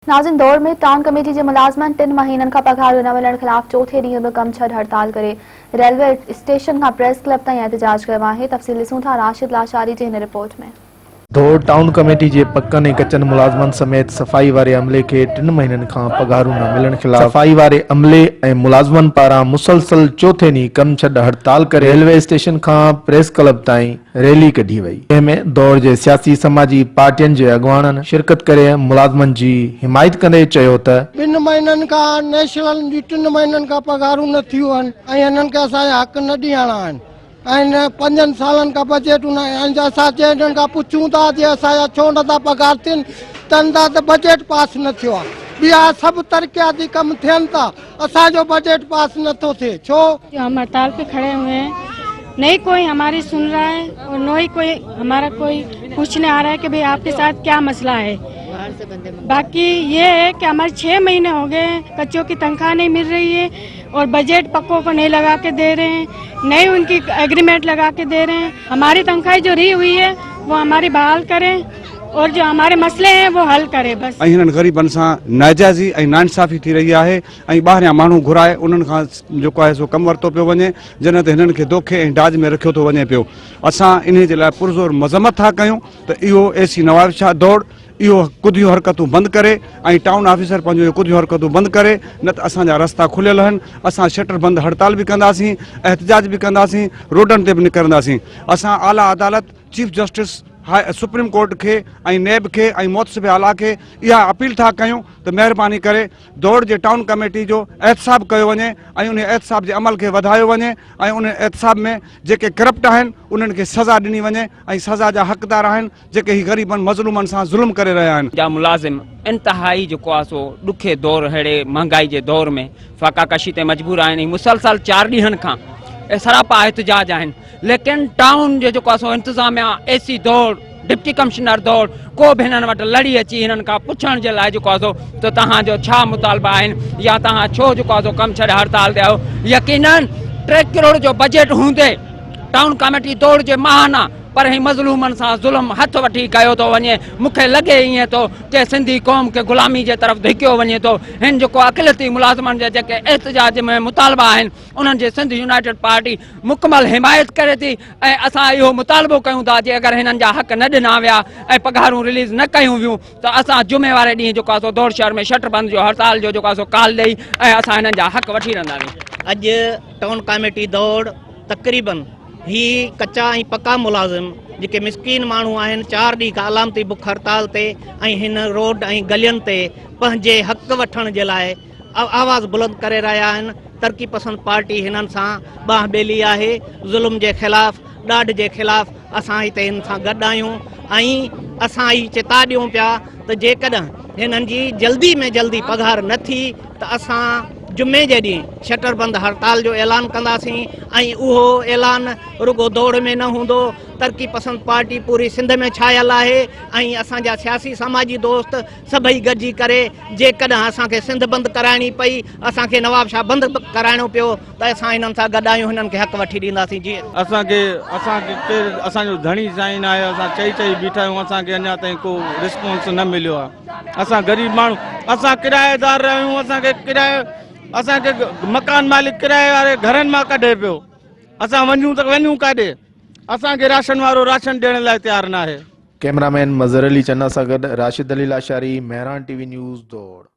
ناظرين دور ۾ town committee جي ملازمن ٽن مهينن کان پگهارون نه ملڻ خلاف چوٿين ڏينهن به ڪم ڇڏ هڙتال ڪري ريلوي اسٽيشن کان پريس ڪلب تائين احتجاج ڪيو آهي تفصيل ڏسون ٿا راشد لاشاري جي هن رپورٽ ۾. ڌوڙ ٽائون ڪميٽي جي پڪن ۽ ڪچن ملازمن سميت صفائي واري عملي کي ٽن مهينن کان پگهارون نه ملڻ خلاف صفائي واري عملي ۽ ملازمن پاران مسلسل چوٿين ڏينهن ڪم ڇڏ هڙتال ڪري ريلوي اسٽيشن کان پريس ڪلب تائين ريلي ڪڍي وئي، جنهن ۾ دور جي سياسي سماجي پارٽين جي اڳواڻن شرڪت ڪري ملازمن جي حمايت ڪندي چيو ته. ٻن مهينن کان نيشنل جي ٽن مهينن کان پگهارون نه ٿيون آهن ۽ هنن کي اسان جا حق نه ڏيڻا آهن ۽ نه پنجن سالن کان بجيٽون نه آهن ۽ اسان جي هنن کان پڇون ٿا جي اسان جا ڇو نٿا پگهار ٿين تن ٿا ته بجيٽ پاس نه ٿيو آهي ٻيا سڀ ترقياتي ڪم ٿين ٿا اسان جو بجيٽ پاس نه ٿو ٿئي ڇو؟ جو هم هڙتال پي کڙي هوئي هين نهي ڪوئي هماري سن رها هي اور نه هي ڪوئي همارا ڪوئي پوڇني آ رها هي ڪي ڀئي آپ ڪي ساٿ ڪيا مسئلا هي باقي يه هي ڪي هماري 6 مهيني هو گئي هين ڪچو ڪي تنخواه نهي مل رهي هي اور بجيٽ پڪو ڪو نهي لگا ڪي the رهي هين نهي ان ڪي ايگريمينٽ لگا ڪي the رهي هين هماري تنخواه جو رهي هوئي هي وو هماري بحال ڪرين اور جو هماري مسئلي هين وو حل ڪري بس. ۽ هنن غريبن سان ناجائزي ۽ ناانصافي ٿي رهي آهي ۽ ٻاهريان ماڻهو گهرائي انهن کان جيڪو آهي سو ڪم ورتو پيو وڃي جڏهن ته هنن کي دوکي ۽ ڊاج ۾ رکيو ٿو وڃي پيو اسان انهي جي لاء پرزور مذمت ٿا ڪيون ته اهو اي سي نوابشاهه دوڙ اهو ڪڌيون حرڪتون بند ڪري ۽ ٽائون آفيسر پنهنجون اهي ڪڌيون حرڪتون بند ڪري نه ته اسان جا رستا کليل آهن اسان شٽر بند هڙتال به ڪنداسين احتجاج به ڪنداسين روڊن تي به نڪرنداسين اسان اعليٰ عدالت chief justice high supreme court کي ۽ نيب کي ۽ محتسب اعليٰ کي اها اپيل ٿا ڪيون ته مهرباني ڪري دوڙ جي ٽائون ڪميٽي جو احتساب ڪيو وڃي ۽ انهي احتساب جي عمل کي وڌايو وڃي ۽ انهي احتساب ۾ جيڪي ڪرپٽ آهن انهن کي سزا ڏني وڃي ۽ سزا جا حقدار آهن جيڪي هي غريبن مظلومن سان ظلم ڪري رهيا آهن. جا ملازم انتهائي جيڪو آهي سو ڏکي دور ههڙي مهنگائي جي دور ۾ فاقا ڪشي تي مجبور آهن هي مسلسل چار ڏينهن کان سراپا احتجاج آهن ليڪن ٽائون جو جيڪو آهي سو انتظاميا اي سي دوڙ ڊپٽي ڪمشنر دوڙ ڪو به هنن وٽ لڙي اچي هنن کان پڇڻ جي لاء جيڪو آهي سو ته توهان جو ڇا مطالبا آهن يا توهان ڇو جيڪو آهي سو ڪم ڇڏي هڙتال تي آهيو يقينن 3 ڪروڙ جو بجيٽ هوندي ٽائون ڪاميٽي دوڙ جي ماهانه پر هي مظلومن سان ظلم هٿ وٺي ڪيو ٿو وڃي مونکي لڳي ائين ٿو ڪي سنڌي قوم کي غلامي جي طرف ڌڪيو وڃي ٿو هن جيڪو اقليتي ملازمن جا جيڪي احتجاج ۾ مطالبا آهن انهن جي سنڌ يونائيٽيڊ پارٽي مڪمل حمايت ڪري ٿي ۽ اسان اهو مطالبو ڪيون ٿا جي اگر هنن جا حق نه ڏنا ويا ۽ پگهارون رليز نه ڪيون ويون ته اسان جمعي واري ڏينهن جيڪو آهي سو دور شهر ۾ شٽر بند جو هڙتال جو جيڪو آهي سو ڪال ڏئي ۽ اسان هنن جا حق وٺي رهنداسين. اڄ ٽائون ڪاميٽي دوڙ تقريبن هي ڪچا ۽ پڪا ملازم جيڪي مسڪين ماڻهو آهن چار ڏينهن کان علامتي بک هڙتال تي ۽ هن روڊ ۽ گلين تي پنهنجي حق وٺڻ جي لاء آواز بلند ڪري رهيا آهن، ترقي پسند پارٽي هنن سان ٻانهن ٻيلي آهي، ظلم جي خلاف، ڏاڍ جي خلاف اسان هتي هن سان گڏ آهيون ۽ اسان هي چتاء ڏيون پيا ته جيڪڏهن هنن جي جلدي ۾ جلدي پگهار نه ٿي ته اسان جمعي جي ڏينهن شٽر بند هڙتال جو اعلان ڪنداسين ۽ اهو اعلان رڳو دوڙ ۾ نه هوندو، ترقي پسند پارٽي پوري سنڌ ۾ ڇايل آهي ۽ اسان جا سياسي سماجي دوست سڀئي گڏجي ڪري جيڪڏهن اسان کي سنڌ بند ڪرائڻي پئي، اسان کي نوابشاهه بند به ڪرائڻو پيو ته اسان هنن سان گڏ آهيون، هنن کي حق وٺي ڏينداسين جي. اسان کي اسان کي ڪير اسان جو ڌڻي سائين ناهي اسان چئي چئي بيٺا آهيون اسان کي اڃا تائين ڪو رسپانس نه مليو آهي اسان غريب ماڻهو اسان ڪرائيدار آهيون اسان کي ڪرايو اسان کي مڪان مالڪ ڪرائي واري گهرن مان ڪڍي پيو اسان وڃون ته وڃون ڪاڏي اسان کي راشن وارو راشن ڏيڻ لاء تيار ناهي. ڪئميرا مين مظهر علي چنا سان گڏ Rashid Ali Lashari, Mehran T V news, Dor.